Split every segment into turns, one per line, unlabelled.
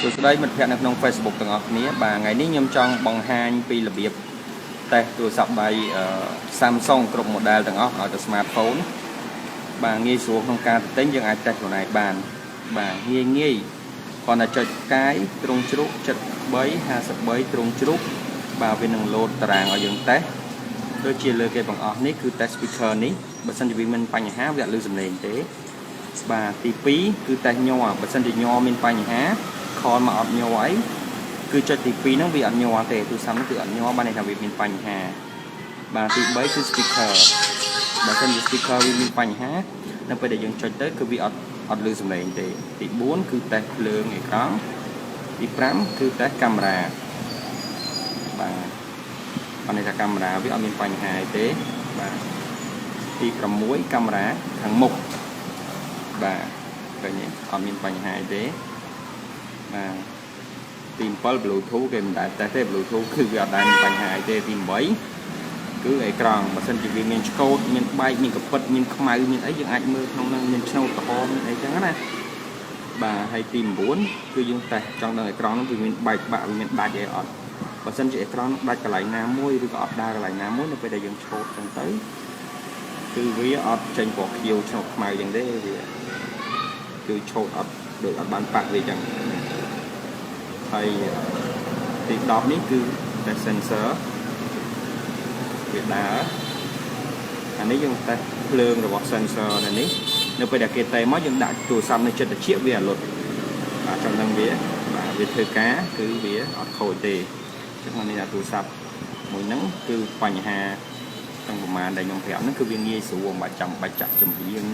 សួស្តីមិត្តភ័ក្តិនៅក្នុង Facebook ទាំងអស់គ្នាបាទថ្ងៃនេះខ្ញុំចង់បង្ហាញពីរបៀបតេស្តទូរស័ព្ទដៃ Samsung គ្រប់ model ទាំងអស់ឲ្យទៅ smartphone បាទងាយស្រួលក្នុងការទិញយើងអាចតេស្តខ្លួនឯងបានបាទងាយងាយគ្រាន់តែចុចផ្កាយទ្រុងជ្រូក73 53ទ្រុងជ្រូកបាទវានឹងលោតតារាងឲ្យយើងតេស្តដូចជាលើគេបង្អស់នេះគឺ test speaker នេះបើសិនជាវាមានបញ្ហាវាអត់ឮសំឡេងទេបាទទី2គឺតេស្តញ័របើសិនជាញ័រមានបញ្ហា call មកអត់ញ័រអីគឺចុចទី2ហ្នឹងវាអត់ញ័រទេទូរស័ព្ទហ្នឹងគឺអត់ញ័របានន័យថាវាមានបញ្ហាបាទទី3គឺ speaker បើសិនជា speaker វាមានបញ្ហានៅពេលដែលយើងចុចទៅគឺវាអត់អត់ឮសំឡេងទេទី4គឺតេស្តភ្លើងអេក្រង់ទី5គឺតេស្តកាមេរ៉ាបាទបានន័យថាកាមេរ៉ាវាអត់មានបញ្ហាអីទេបាទទី6កាមេរ៉ាខាងមុខបាទឃើញទេអត់មានបញ្ហាអីទេបាទទី7 Bluetooth គេមិនដែលតេស្តទេ Bluetooth គឺវាអត់ដែលមានបញ្ហាអីទេទី8គឺអេក្រង់បើសិនជាវាមានឆ្កូតមានបែកមានកពិតមានខ្មៅមានអីយើងអាចមើលក្នុងហ្នឹងមានឆ្នូតក្រហមមានអីចឹងណាបាទហើយទី9គឺយើងតេស្តចង់ដឹងអេក្រង់ហ្នឹងវាមានបែកបាក់វាមានដាច់អីអត់បើសិនជាអេក្រង់ដាច់កន្លែងណាមួយឬក៏អត់ដើរកន្លែងណាមួយនៅពេលដែលយើងឆូតចឹងទៅគឺវាអត់ចេញពណ៌ខៀវឆ្នូតខ្មៅចឹងទេវាគឺឆូតអត់ដូចអត់បានប៉ះវាចឹងហើយទី10នេះគឺ test sensor វាដើរអានេះយើងតេស្តភ្លើងរបស់ sensor នៅនេះនៅពេលដែលគេតេមកយើងដាក់ទូរស័ព្ទនៅចិត្តត្រចៀកវាអលត់បាទចង់ដឹងវាបាទវាធ្វើការគឺវាអត់ខូចទេអញ្ចឹងនេះថាទូរស័ព្ទមួយហ្នឹងគឺបញ្ហាទាំងប្រមាណដែលខ្ញុំប្រាប់ហ្នឹងគឺវាងាយស្រួលមិនបាច់ចាំបាច់ចាក់ចម្រៀង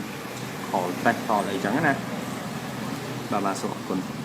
call តេស្ត call អីចឹងណាបាទបាទសូមអរគុណ។